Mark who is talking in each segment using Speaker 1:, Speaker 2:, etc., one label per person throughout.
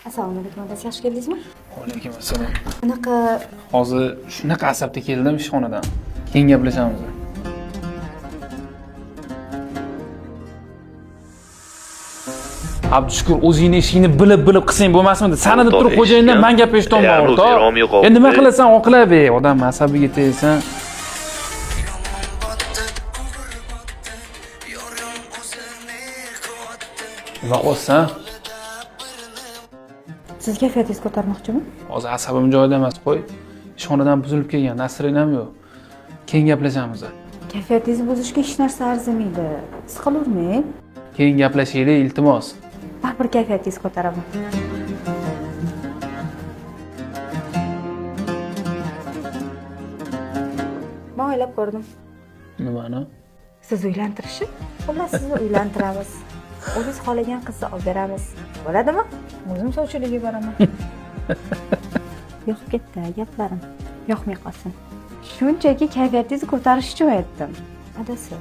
Speaker 1: Assalomu alaykum, adasi, yaxshi keldingizmi?
Speaker 2: Alaykum assalom.
Speaker 1: Anaqa
Speaker 2: Hozir shunaqa asabda keldim ishxonadan. Keyin gaplashamiz. Abdushukur, o'zingni ishingni bilib bilib qilsang bo'lmasmidi? Sani deb turib
Speaker 3: O'rtoq
Speaker 2: xo'jayindan
Speaker 3: eshitgan.
Speaker 2: man gap eshitolman,
Speaker 3: Ya'ni
Speaker 2: o'rtoq.
Speaker 3: o'zi yo'qolibdi.
Speaker 2: E nima qilasan, oqlab, ey, odam asabiga tegsan. Nima qilyapsan?
Speaker 1: Siz kayfiyatingizni ko'tarmoqchimi?
Speaker 2: Hozir asabim joyida emas, qo'y. Ishxonadan buzilib kelgan, nasrinam yo'q. Keyin gaplashamiz.
Speaker 1: Kayfiyatingizni buzishga hech narsa arzimaydi. Siqilavermang.
Speaker 2: Keyin gaplashaylik, iltimos.
Speaker 1: Baribir kayfiyatingizni ko'taraman. Men o'ylab ko'rdim.
Speaker 2: Nimani?
Speaker 1: Siz uylantirishi? Xullas, sizni uylantiramiz. O'zingiz xohlagan qizni olib beramiz. Bo'ladimi? O'zim sovchilikka boraman. Yoqib ketdi gaplarim. Yoqmay qolsin. Shunchaki kayfiyatingizni ko'tarish uchun aytdim. Adasi,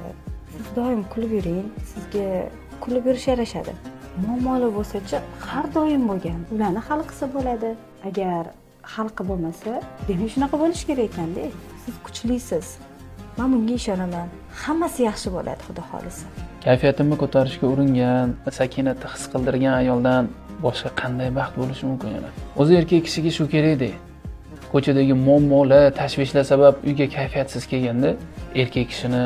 Speaker 1: siz doim kulib yuring. Sizga kulib yurish yarashadi. Muammolar bo'lsa-chi, har doim bo'lgan. Ularni hal qilsa bo'ladi. Agar hal qilib bo'lmasa, demak shunaqa bo'lishi kerak ekanda. Siz kuchlisiz. Men bunga ishonaman. Hammasi yaxshi bo'ladi, xudo xolisa.
Speaker 2: Kayfiyatimni ko'tarishga uringan, sakinatni his qildirgan ayoldan boshqa qanday baxt bo'lishi mumkin yana? O'zi erkak kishiga shu kerak-da. Ko'chadagi muammolar, tashvishlar sabab uyga kayfiyatsiz kelganda erkak kishini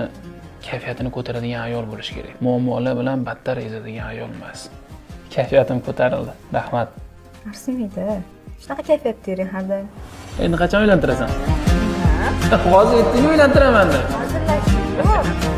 Speaker 2: kayfiyatini ko'taradigan ayol bo'lishi kerak. Muammolar bilan battar ezadigan ayol emas. Kayfiyatim ko'tarildi. Rahmat.
Speaker 1: Arzimaydi. Shunaqa kayfiyatda yuring har doim.
Speaker 2: Endi qachon uylantirasan? Hozir ertaga uylantiraman deb.
Speaker 1: Hazillashib.